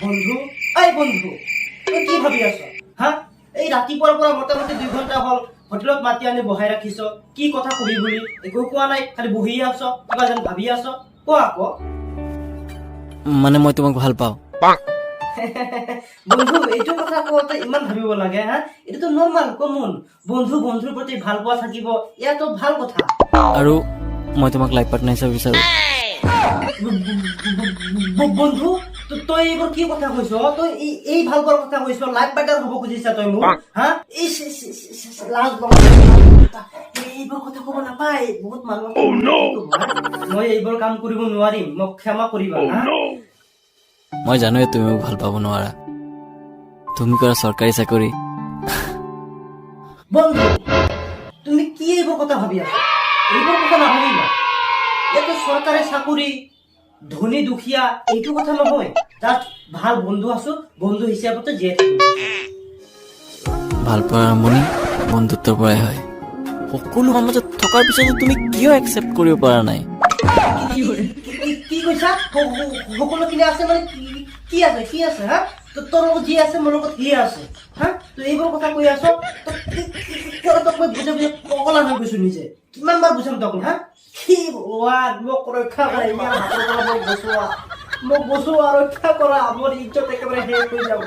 বন্ধু, এই বন্ধু, তই কি ভাবি আছ হা? এই ৰাতিপুৱাৰ পৰা মোটামুটি 2 ঘণ্টা হ'ল, হোটেলত মাতি আনি বহাই ৰাখিছ। কি কথা কবি বুলি একো কোৱা নাই, খালি বহি আছ, কিবা যেন ভাবি আছ। কোৱা আকৌ। মানে মই তোমাক ভাল পাওঁ। বন্ধু, এইটো কথা কওঁতে ইমান ভাবিব লাগে হা? এইটোতো নৰ্মেল, কমন। বন্ধু বন্ধুৰ প্ৰতি ভাল পোৱা থাকিব, ইয়াতো ভাল কথা। আৰু মই তোমাক লাইফ পাৰ্টনাৰ হিচাপে বিচাৰোঁ। বন্ধু, তই এইবোৰ কি কথা কৈছ? তই এই ভাল পোৱাৰ কথা কৈছ? লাইফ পাৰ্টনাৰ হ'ব খুজিছা তই মোক হা? ইচ, ইচ, ইচ, ইচ, ইচ, লাজ লগা। এইবোৰ কথা ক'ব নাপায়, বহুত মানুহ। মই এইবোৰ কাম কৰিব নোৱাৰিম, মোক ক্ষমা কৰিবা হা? মই জানোৱে তুমি মোক ভাল পাব নোৱাৰা। তুমি কৰা চৰকাৰী চাকৰি। বন্ধু, তুমি কি এইবোৰ কথা ভাবি আছা? এইবোৰ কথা নাভাবিবা। ইয়াতে চৰকাৰী চাকৰি, ধনী দুখীয়া এইটো কথা নহয়। তাত ভাল বন্ধু আছো, বন্ধু হিচাপতে জীয়াই থাকিব। ভাল পোৱাৰ আৰম্ভণি বন্ধুত্বৰ পৰাই হয়। সকলো সমাজত থকাৰ পিছতো তুমি কিয় একচেপ্ট কৰিব পৰা নাই? কি কৈছা? সকলোখিনি আছে মানে কি আছে, কি আছে হা? তোৰ লগত যি আছে, মোৰ লগত সিয়ে আছে হা? তই এইবোৰ কথা কৈ আছ? কিয় তোক মই বুজাই বুজাই পগলা হৈ গৈছো নিজে। কিমান বাৰ বুজাম তোক হা? কি ভগৱান, মোক ৰক্ষা কৰা, ইয়াৰ হাতৰ পৰা মোক বচোৱা, মোক বচোৱা, ৰক্ষা কৰা। মোৰ ইজ্জত একেবাৰে শেষ হৈ যাব।